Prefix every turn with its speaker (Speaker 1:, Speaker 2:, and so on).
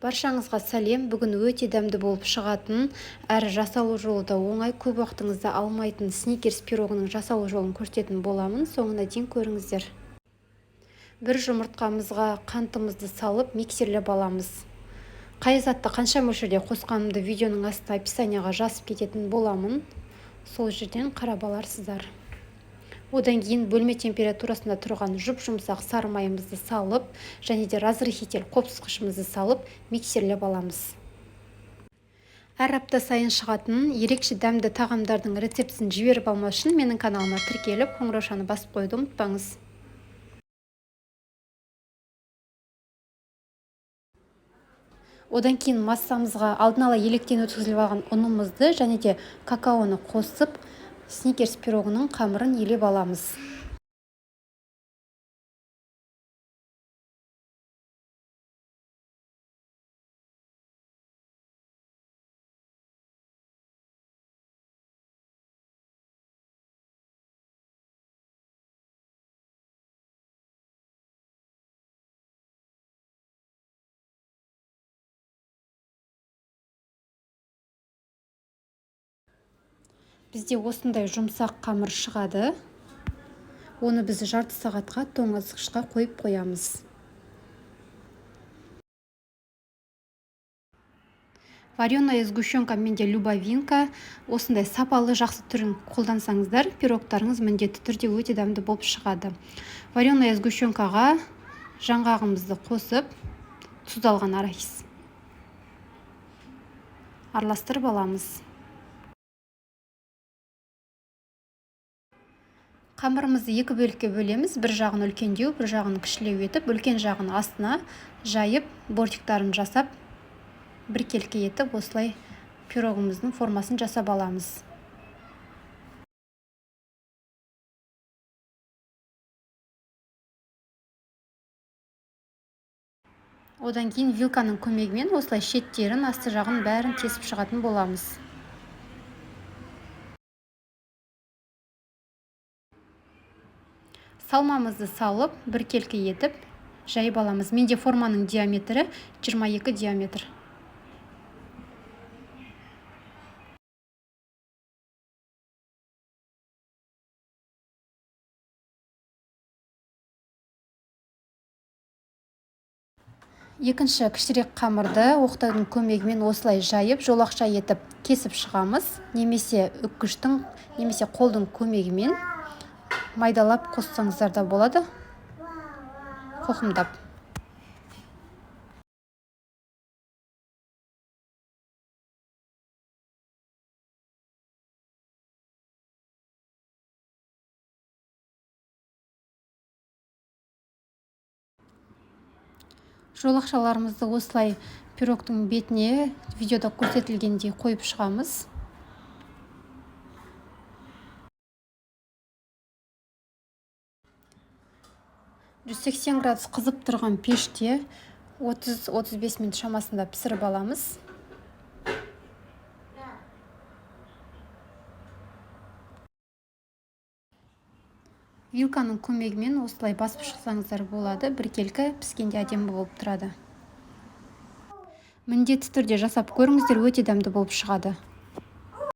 Speaker 1: Баршаңызға сәлем! Бүгін өте дәмді болып шығатын, әрі жасалу жолы да оңай, көп уақытыңызды алмайтын Сникерс пирогының жасалу жолын көрсететін боламын. Соңына дейін көріңіздер. Бір жұмыртқамызға қантымызды салып, миксерлеп аламыз. Қай затты қанша мөлшерде қосқанымды видеоның астына, описанияға жазып кететін боламын. Сол жерден қарап аларсыздар. Одан кейін бөлме температурасында тұрған жұп-жұмсақ сары майымызды салып, және де разрыхитель қопсытқышымызды салып, миксерлеп аламыз. Әр апта сайын шығатын ерекше дәмді тағамдардың рецептісін жіберіп алмас үшін менің каналыма тіркеліп, қоңыраушаны басып қоюды ұмытпаңыз. Одан кейін массамызға алдын ала електен өткізіліп алған ұнымызды және де какаоны қосып, Сникерс пирогының қамырын елеп аламыз. Бізде осындай жұмсақ қамыр шығады. Оны біз жарты сағатқа тоңазытқышқа қойып қоямыз. Вареная сгущенка менде «Любовинка». Осындай сапалы, жақсы түрін қолдансаңыздар, пирогтарыңыз міндетті түрде өте дәмді болып шығады. Вареная сгущенкаға жаңғағымызды қосып, тұздалған арахис, араластырып аламыз. Қамырымызды екі бөлікке бөлеміз. Бір жағын үлкендеу, бір жағын кішілеу етіп, үлкен жағын астына жайып, бортиктарын жасап, біркелкі етіп, осылай пирогымыздың формасын жасап аламыз. Одан кейін вилканың көмегімен осылай шеттерін, асты жағын бәрін тесіп шығатын боламыз. Салмамызды салып, біркелкі етіп жайып аламыз. Менде форманың диаметрі 22 диаметр. Екінші кішірек қамырды оқтаудың көмегімен осылай жайып, жолақша етіп кесіп шығамыз, немесе үккіштің, немесе қолдың көмегімен майдалап қоссаңыздар да болады, қоқымдап. Жолақшаларымызды осылай пирогтың бетіне видеода көрсетілгендей қойып шығамыз. 180 градус қызып тұрған пеште 30-35 минут шамасында пісіріп аламыз. Вилканың көмегімен осылай басып шықсаңыздар болады, біркелкі піскенде әдемі болып тұрады. Міндетті түрде жасап көріңіздер, өте дәмді болып шығады.